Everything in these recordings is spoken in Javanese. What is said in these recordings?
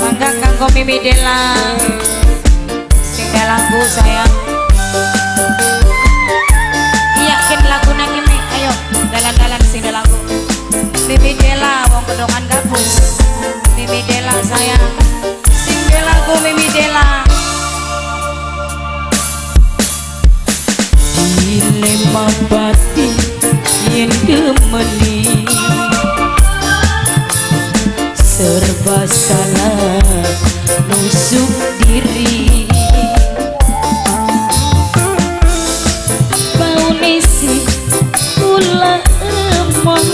Mangga kanggo Mimi Dela. Sing lagu sayang. Iya ken lagu nang ini. Ayo dalan-dalan sing lagu. Mimi Dela wong gedongan gabus. Mimi Dela sayang. Sing lagu Mimi Dela. Dilema batin yen gemeni serba salah nusuk diri baunisi kula emong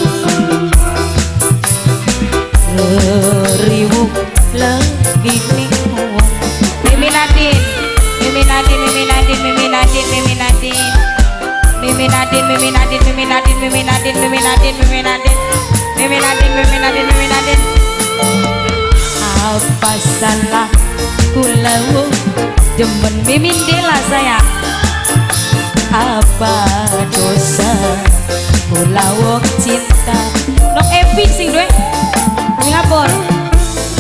riwuk lagi ning wong. Mimi Nadine, Mimi Nadine, Mimi Nadine, Mimi Nadine, Mimi Nadine, Mimi Nadine, Mimi Nadine, Mimi Nadine, Mimi Nadine, Mimi Nadine, Mimi Nadine, Mimi Nadine, Mimi Nadine, Mimi Nadine. Apa salah kula wong demen Mimin Dela sayang? Apa dosa kula wong cinta? Nok Epi sing duwe Singapura.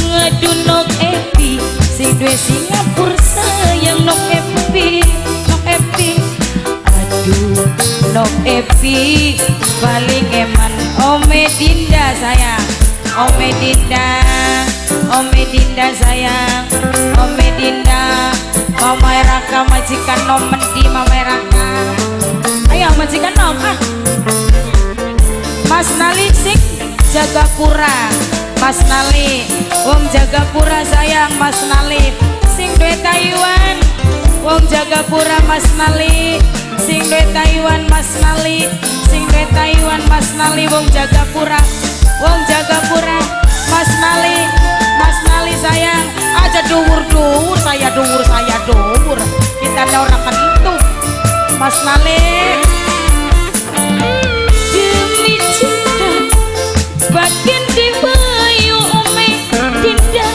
Ngadu Nok Epi sing duwe Singapura sayang. Nok Epi, Nok Epi. Aduh Nok Epi paling eman. Ome Dinda sayang. Ome Dinda, Ome Dinda sayang. Ome Dinda. Mama Raka majikan nom mendi Mama Raka. Ayo majikan nom ah. Mas Nali sing jaga pura. Mas Nali wong jaga pura sayang. Mas Nali sing duwe Taiwan wong jaga pura. Mas Nali sing duwe Taiwan. Mas Nali sing duwe Taiwan. Mas Nali wong jaga pura, wong jaga pura. Mas Nali, Mas Nali sayang. Aja dhuwur-dhuwur saya, dhuwur saya, dhuwur. Kita ada orang kentu Mas Nali. Demi cinta bagian dibayu ome Dinda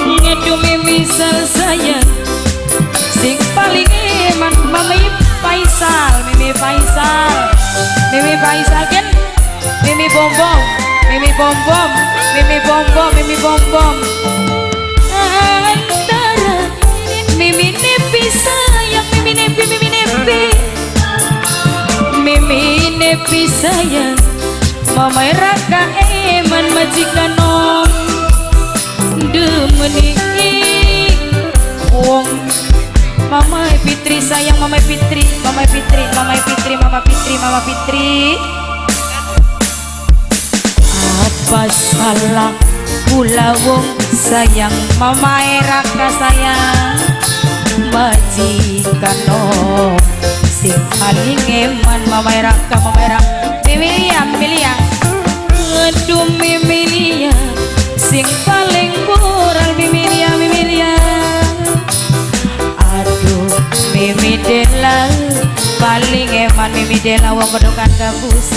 ngedumi misal sayang sing paling eman. Mami Faisal, Mimi Faisal, Mimi Faisal kan. Mimi bom bom, Mimi bom bom, Mimi bom bom, Mimi bom bom. Antara Mimi Nepi sayang, Mimi Nepi, Mimi Nepi, Mimi Nepi sayang. Mama Raka eman majikan nom demeni wong. Mama Fitri sayang, Mama Fitri, Mama Fitri, Mama Fitri, Mama Fitri, Mama Fitri. Apa salah kula wong sayang? Mama Raka sayang majikan nom sing paling eman. Mama Raka, Mama Raka. Mimi Lia, Mimi Lia. Aduh Mimi Lia sing paling moral. Mimi Lia, Mimi Lia. Aduh Mimi Dela paling eman. Mimi Dela wong kedokan gabus.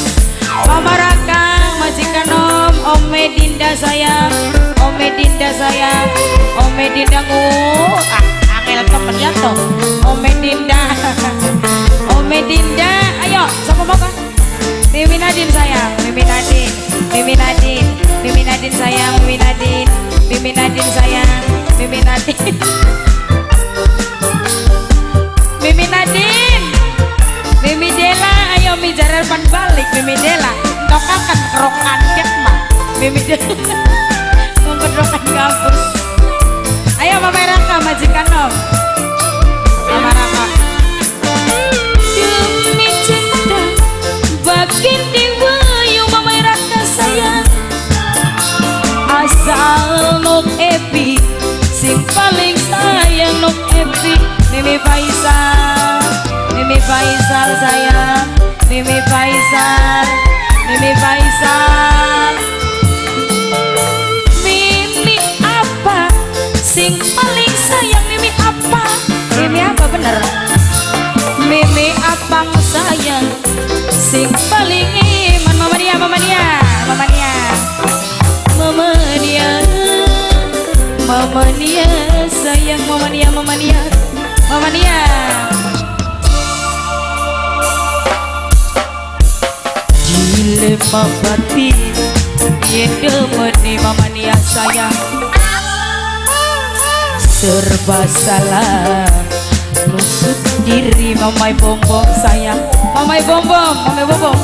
Mama Raka majikan om. Ome Dinda sayang, Ome Dinda sayang, Ome Dinda ngu ah angel temen ya toh. Ome Dinda, Ome Dinda. Ayo siapa mau kan? Mimi Nadine sayang, Mimi Nadine, Mimi Nadine, Mimi Nadine sayang, Mimi Nadine, Mimi Nadine sayang, Mimi Nadine, Mimi Nadine, Mimi Dela. Ayo mi jarar pan balik Mimi Dela. Tokakan kerokan kek mah Mimi Dela. Wong kerokan kampus. Ayo Mama Raka majikan nom. Mama Raka. Demi cinta bagian diwayu Mama Raka sayang. Asal Nok Epi sing paling sayang. Nok Epi, Mimi Faisal, Mimi Faisal sayang, Mimi Faisal, Mimi Faisal. Mimi apa sing paling sayang? Mimi apa? Mimi apa bener? Mimi apang sayang sing paling iman. Mama Nia, Mama Nia, Mama Nia, Mama Nia, Mama Nia sayang. Mama Nia, Mama Nia, Mama Nia. Dilema batin Yen demeni Mama Nia sayang. Serba salah nusut diri. Mamai bom bom sayang, Mamai bom bom, Mamai bom bom.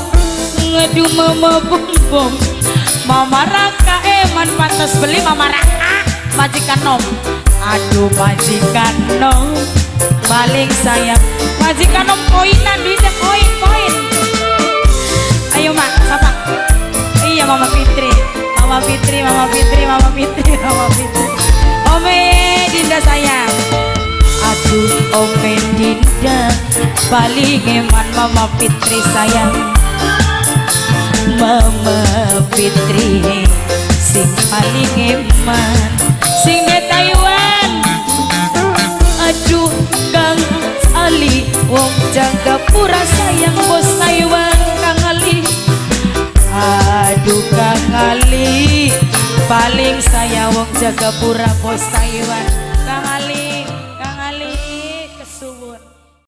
Ngadu Mama bom bom, Mama Raka eman pantas beli Mama Raka majikan nom. Aduh, majikan nom paling sayang, majikan nom koinan duitnya, koin koin. Ayo Mak, siapa? Iya, Mama Fitri, Mama Fitri, Mama Fitri, Mama Fitri, Mama Fitri. Ome Dinda sayang. Aduh, Ome Dinda paling eman. Mama Fitri sayang, Mama Fitri sing paling eman, sing de Taiwan. Aduh, Kang Ali wong Jagapura sayang, bos Taiwan Kang Ali. Aduh, Kang Ali paling saya wong Jagapura, bos Taiwan Kang Ali.